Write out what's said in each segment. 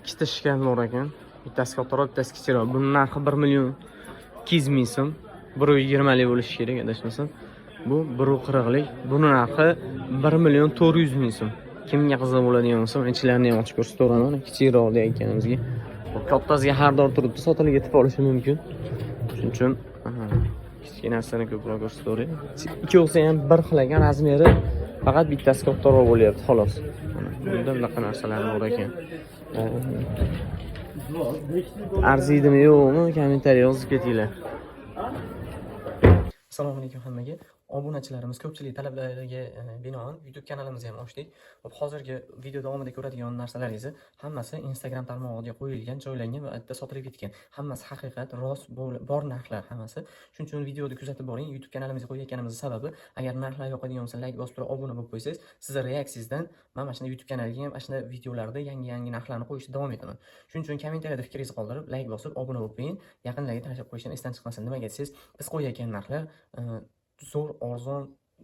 Ikkita shkaf bor ekan. Bittasi kattaroq, bittasi kichikroq. Buni narxi 1 million 200 ming so'm. 1,20 lik bo'lishi kerak, adashmasam. Bu 1,40 lik. Buni narxi 1 million 400 ming so'm. Kimga qiziq bo'ladigan bo'lsa, men ichilarini ham ochib ko'rsataveraman, kichikroq deyotganimizga. Bu kattasiga xaridor turibdi, sotilib ketib qolishi mumkin. Shuning uchun kichkinasini ko'proq ko'rsataveray. Ikkovsi ham bir xil ekan, размер i faqat bittasi kattaroq bo'lyapti, xolos. Mana bunda bunaqa narsalar bor ekan. Arziydimi yo'qmi, kommentariy yozib ketinglar. Assalomu alaykum hammaga. Obunachilarimiz ko'pchilik talablariga binoan YouTube kanalimizni ham ochdik. Hop, hozirgi video davomida ko'radigan narsalaringizni hammasi Instagram tarmog'iga qo'yilgan, joylangan va yerda sotilib ketgan. Hammasi haqiqat, rost, bor narxlar hammasi. Shuning uchun videoni kuzatib boring. YouTube kanalimizga qo'yayotganimiz sababi, agar narxlar yoqadigan bo'lsa, like bosib turib obuna bo'lib qo'ysangiz, sizni reaksiyangizdan men mana shunday YouTube kanaliga ham mana shunday videolarda yangi-yangi narxlarni qo'yishda davom etaman. Shuning uchun kommentariyada fikringizni qoldirib, like bosib, obuna bo'lib qo'ying. Yaqinlarga tashlab qo'yishdan esdan chiqmasin. Nimaga desangiz, biz qo'yayotgan narxlar zo'r, arzon,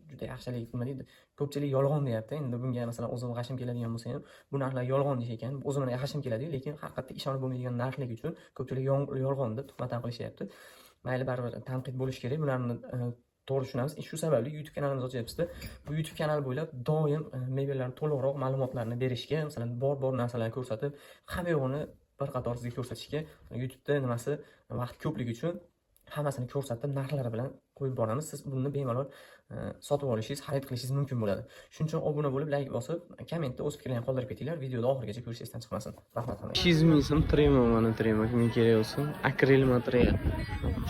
juda yaxshilik, nima deydi, ko'pchilik yolg'on deyapti. Endi bunga, masalan, o'zim g'ashim keladigan bo'lsa ham, bu narxlar yolg'on deyish ekan. O'zimni g'ashim keladi, lekin haqiqatda ishonib bo'lmaydigan narxlik uchun ko'pchilik yolg'on deb tuhmat ham qilishyapti. Mayli, baribir tanqid bo'lishi kerak. Bularni to'g'ri tushunamiz. Shu sababli YouTube kanalimizni ochyapmizda. Bu YouTube kanal bo'ylab doim mebellarni to'liqroq ma'lumotlarni berishga, masalan, bor narsalarni ko'rsatib, hamma yo'g'ini bir qator sizga ko'rsatishga, YouTube'da nimasi vaqt ko'pligi uchun hammasini ko'rsatib, narxlari bilan qo'yib boramiz. Siz buni bemalol sotib olishingiz, xarid qilishingiz mumkin bo'ladi. Shuning uchun obuna bo'lib, like bosib, kommentda o'z fikrlaringizni qoldirib ketinglar. Videoni oxirigacha ko'rish esdan chiqmasin. Rahmat hammaga. 200 ming so'm tremo, mana tremo kimga kerak bo'lsin. Akril material.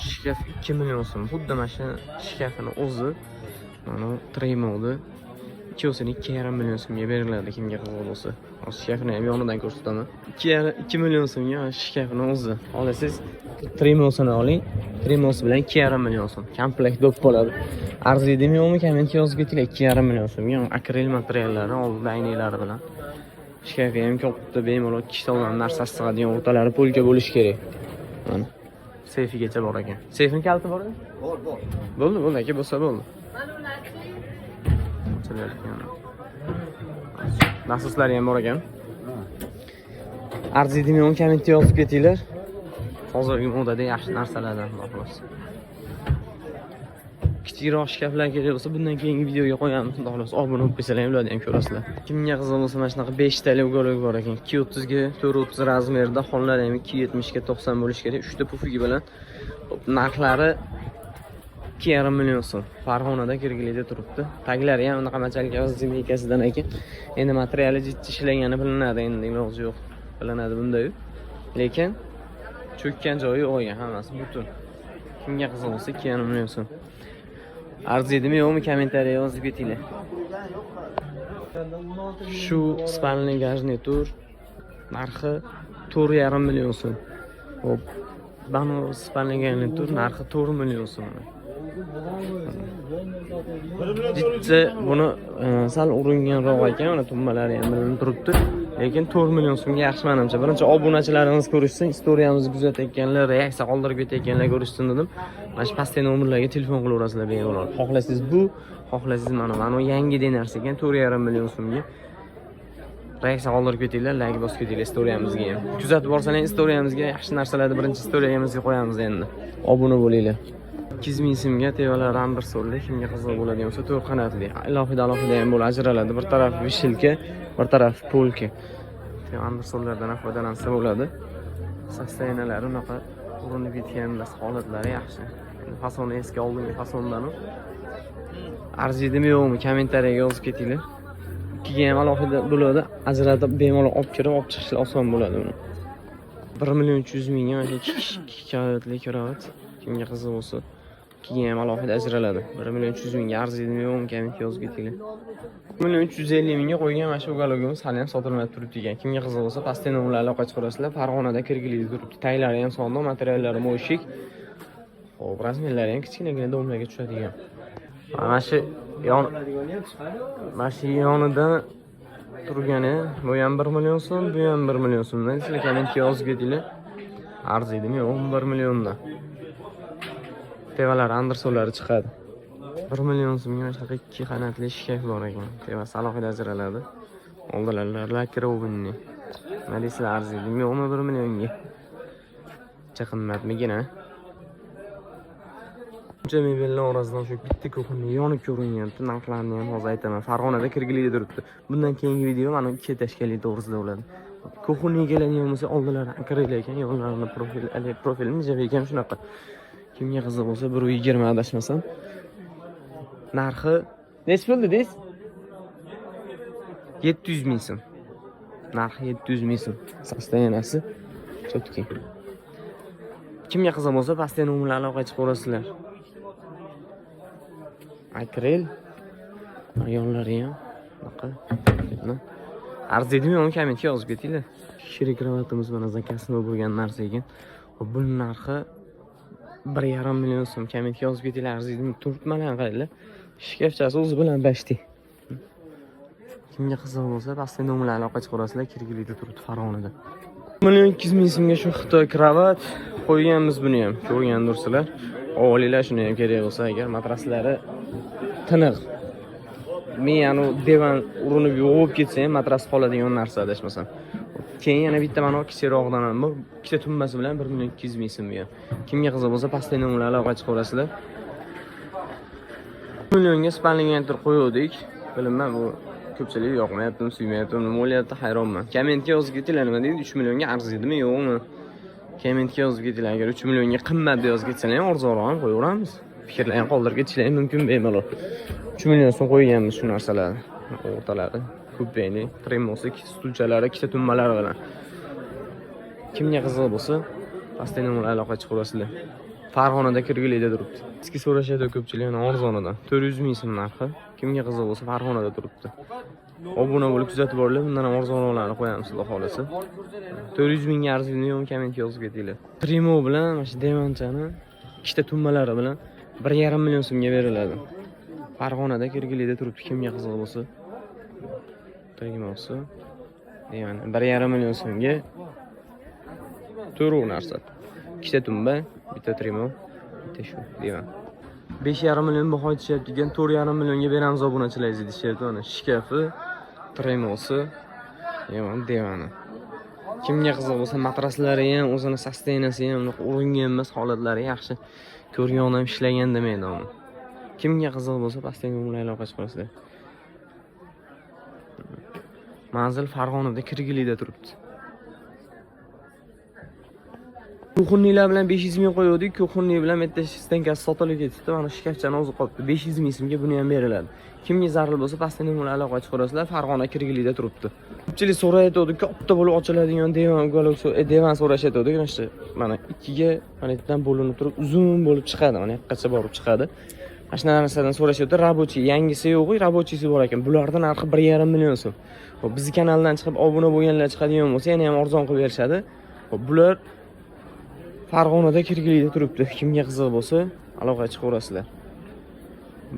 Shkaf 2 million so'm. Xuddi mana shu shkafini o'zi, mana tremoni ikkovsini 2,5 million so'mga beriladi, kimga qiziq bo'lsa. Hozir shkafini ham yonidan ko'rsataman. 2,5 2 million so'mga mana shu shkafini o'zi. Olasiz, trimosini oling. Trimosi bilan 2,5 million so'm. Komplekt bo'lib qoladi. Arziydimi yo'qmi, kommentga yozib ketinglar. 2,5 million so'mga akril materiallari, oldida aynaklari bilan. Shkafi ham katta, bemalol ikkita odam narsasi sig'adigan, o'rtalari полка bo'lishi kerak. Mana. Seyfigacha bor ekan. Seyfini kaliti bormi? Bor, bor. Bo'ldi, bo'ldi aka, bo'lsa bo'ldi. Ochilayotgan. Nasoslari ham bor ekan. Arziydimi yo'qmi, kommentga yozib ketinglar. Hozirgi modada yaxshi narsalardan, xudo xohlasa. Kichikroq shkaflar kerak bo'lsa, bundan keyingi videoga qo'yamiz, xudo xohlasa. Obuna bo'lib qo'ysalar ham ularni ham ko'rasizlar. Kimga qiziq bo'lsa, mana shunaqa 5 tali уголок bor ekan. 2.30 ga 4.30 размер da, xonalari ham 2.70 ga 90 bo'lishi kerak. 3 ta pufigi bilan. Hop, narxlari 2,5 million so'm. Farg'onada, Kirgilida turibdi. Taglari ham unaqa мочалка змейка sidan ekan. Endi materiali jiddiy ishlagani bilinadi, endi iloji yo'q. Bilinadi bunda-yu. Lekin cho'kkan joyi yo'q ekan, hammasi butun. Kimga qiziq bo'lsa, 2,5 million so'm. Arziydimi yo'qmi, kommentariya yozib ketinglar. Shu спальный garnitur narxi 4,5 million so'm. Hop, banu спальный garnitur narxi 4 million so'm. Jiddi buni sal uringanroq ekan, mana tumbalari ham bilinib turibdi. Lekin 4 million so'mga yaxshi menimcha. Birinchi obunachilarimiz ko'rishsin, istoriyamizni kuzatayotganlar, reaksiya qoldirib ketayotganlar ko'rishsin dedim. Mana shu pastdagi nomerlarga telefon qilaverasizlar bemalol. Xohlasangiz bu, xohlasangiz mana bu yangi narsa ekan 4,5 million so'mga. Reaksiya qoldirib ketinglar, like bosib ketinglar istoriyamizga ham. Kuzatib borsalar istoriyamizga, yaxshi narsalarni birinchi istoriyamizga qo'yamiz endi. Obuna bo'linglar. 200 ming so'mga tevalar ham bir so'llik, kimga qiziq bo'ladigan bo'lsa, to'rt qanotli. Alohida alohida ham bo'lib ajraladi. Bir tarafi вешалка, bir tarafi полка. Andresollardan ham foydalansa bo'ladi. Состояния lari unaqa urinib ketgan emas, holatlari yaxshi. Endi fasoni eski, oldingi fasondan u. Arziydimi yo'qmi, kommentariyaga yozib ketinglar. Ikkiga ham alohida bo'ladi, ajratib bemalol olib kirib, olib chiqish oson bo'ladi uni. 1 million 300 mingga mana shu ikki qavatli karavot. Kimga qiziq bo'lsa, ikkiga ham alohida ajraladi. 1 million 300 mingga arziydimi yo'qmi, kommentga yozib ketinglar. 1 million 350 mingga qo'ygan mana shu уголок imiz hali ham sotilmay turibdi ekan. Kimga qiziq bo'lsa, pastda nomerlar aloqa chiqarasizlar. Farg'onada, Kirgilida turibdi. Taglari ham sonda, materiallari mo'shik. Xo'p, размер lari ham kichkinagina дом larga tushadigan. Mana shu yonida turgani, bu ham 1 million so'm, bu ham 1 million so'mdan. Sizlar kommentga yozib ketinglar. Arziydimi yo'qmi 1 milliondan? Tevalar andresollari chiqadi. 1 million so'mga mana shunaqa ikki qanotli shkaf bor ekan. Tevasi alohida ajraladi. Oldilari лакированный. Nima deysizlar, arziydimi yo'qmi 1 millionga? Ancha qimmatmigina? Buncha mebellar orasidan shu bitta кухонный yonib ko'rinyapti. Narxlarini ham hozir aytaman. Farg'onada Kirgilida turibdi. Bundan keyingi video mana ikki этажка li to'g'risida bo'ladi. Кухонный keladigan bo'lsa, oldilari akrel ekan, yonlarini profil, profil nechab ekan shunaqa. Kimga qiziq bo'lsa, 1.20 adashmasam. Narxi nechi pul dedingiz? 700 ming so'm. Narxi 700 ming so'm. Состояние si чёткий. Kimga qiziq bo'lsa, pastda nomerlar aloqa chiqaverasizlar. Akrel yonlari ham bunaqa. Arziydimi yo'qmi, kommentga yozib ketinglar. Shiri kravatimiz mana заказной bo'lgan narsa ekan. Hop, buni narxi 1,5 million so'm. Kommentga yozib ketinglar, arziydimi? Turtmalarni qaranglar. Shkafchasi o'zi bilan bashti. Kimga qiziq bo'lsa, pastda nomerlar aloqa chiqarasizlar, Kirgilida turibdi, Farg'onada. 1 200 000 so'mga shu Xitoy kravat qo'yganmiz buni ham. Ko'rgandirsizlar. Olinglar shuni ham kerak bo'lsa agar, matraslari tiniq. Men anu divan urinib yo'qolib ketsa ham matras qoladigan narsa adashmasam. Keyin yana bitta mana kichikroqdan ham bor. Ikkita tumbasi bilan 1 million 200 ming so'm bu ham. Kimga qiziq bo'lsa, pastda nomerlar aloqa chiqarasizlar. Millionga спальник qo'yuvdik. Bilinman, bu ko'pchilik yoqmayaptimi, suymayaptimi, nima bo'lyapti, hayronman. Kommentga yozib ketinglar, nima deydi? 3 millionga arzidimi, yo'qmi? Kommentga yozib ketinglar. Agar 3 millionga qimmat deb yozib ketsalar ham, arzonroq ham qo'yaveramiz. Fikrlarni qoldirib ketishlari mumkin bemalol. 3 million so'm qo'yganmiz shu narsalarni. O'rtalari, купейный, tremosi, stulchalari, ikkita tumbalari bilan. Kimga qiziq bo'lsa, pastda nomerlar aloqa chiqarasizlar. Farg'onada Kirgilida turibdi. Eski so'rashadi ko'pchilik, ana arzonidan. 400 ming so'm narxi. Kimga qiziq bo'lsa, Farg'onada turibdi. Obuna bo'lib kuzatib boringlar, bundan ham arzonroqlarni qo'yamiz, xudo xolasa. 400 mingga arziydi yo'qmi, kommentga yozib ketinglar. Trimo bilan mana shu divanchani ikkita tumbalari bilan 1,5 million so'mga beriladi. Farg'onada Kirgilida turibdi, kimga qiziq bo'lsa. Trimosi. Ya'ni 1,5 million so'mga to'rt narsa. Ikkita tumba, bitta trimo, bitta shu divan. 5,5 million baho aytishyapti ekan, 4,5 millionga beramiz obunachilaringiz deyishyapti. Mana shkafi, tremosi, divan, divani. Kimga qiziq bo'lsa, matraslari ham, o'zini состояние si ham unaqa uringan emas, holatlari yaxshi. Ko'rgan odam ishlagan demaydi uni. Kimga qiziq bo'lsa, pastdagi nomerlarga aloqa chiqarasizlar. Manzil Farg'onada Kirgilida turibdi. Кухонный lar bilan 500 ming qo'yuvdik. Кухонный bilan bitta стенка si sotilib ketibdi. Mana shkafchani o'zi qolibdi. 500 ming so'mga buni ham beriladi. Kimga zarur bo'lsa, pastda nomerlar aloqa chiqarasizlar. Farg'ona Kirgilida turibdi. Ko'pchilik so'rayotgandi, katta bo'lib ochiladigan divan, уголок, divan so'rashyotgandi. Mana shu mana ikkiga mana yerdan bo'linib turib uzun bo'lib chiqadi. Mana yoqqacha borib chiqadi. Mana shu narsadan so'rashyapti. Рабочий yangisi yo'q, рабочий si bor ekan. Bularning narxi 1,5 million so'm. Xo'p, bizni kanaldan chiqib obuna bo'lganlar chiqadigan bo'lsa, yana ham arzon qilib berishadi. Xo'p, bular Farg'onada Kirgilida turibdi. Kimga qiziq bo'lsa, aloqa chiqaverasizlar.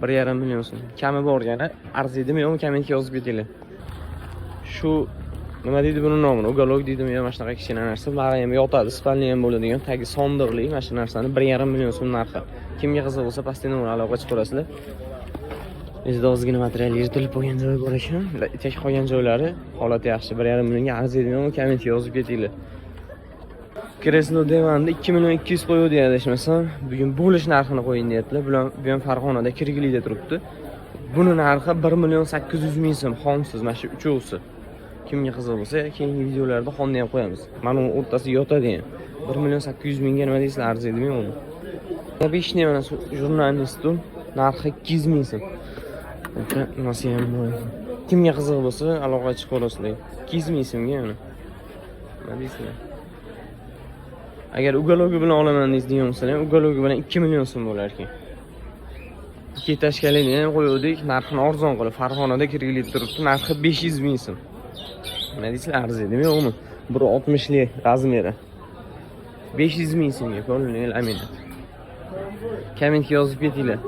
1,5 million so'm. Kami bor yana, arziydimi yo'qmi, kommentga yozib ketinglar. Shu nima deydi buni nomini? Уголок deydimi yo mana shunaqa kichkina narsa. Bari ham yotadi, спальный ham bo'ladigan, tagi sondiqli mana shu narsani 1,5 million so'm narxi. Kimga qiziq bo'lsa, pastda nomer aloqa chiqarasizlar. O'zida ozgina material yirtilib qo'ygan joyi bor ekan. Itak qolgan joylari holati yaxshi. 1,5 millionga arziydimi yo'qmi, kommentga yozib ketinglar. Kreslo divanda 2 million 200 qo'yuvdi adashmasam. Bugun bo'lish narxini qo'ying deyaptilar. Bular bu ham Farg'onada Kirgilida turibdi. Buni narxi 1 million 800 ming so'm xomsiz, mana shu uchovsi. Kimga qiziq bo'lsa, keyingi videolarda xomni ham qo'yamiz. Mana uni o'rtasi yotadi ham. 1 million 800 mingga nima deysizlar, arziydimi yo'qmi? Обычный mana shu журнальный stul narxi 200 ming so'm. O'sha nimasi ham bor. Kimga qiziq bo'lsa, aloqa chiqaverasizlar. 200 ming so'mga yana. Nima deysizlar? Agar уголок i bilan olaman deydigan bo'lsalar ham, уголок i bilan 2 million so'm bo'lar ekan. Ikki этажка likni ham qo'yuvdik, narxini arzon qilib, Farg'onada Kirgilida turibdi, narxi 500 ming so'm. Nima deysizlar, arziydimi yo'qmi? 1.60 lik размер i. 500 ming so'mga полный laminat. Kommentga yozib ketinglar.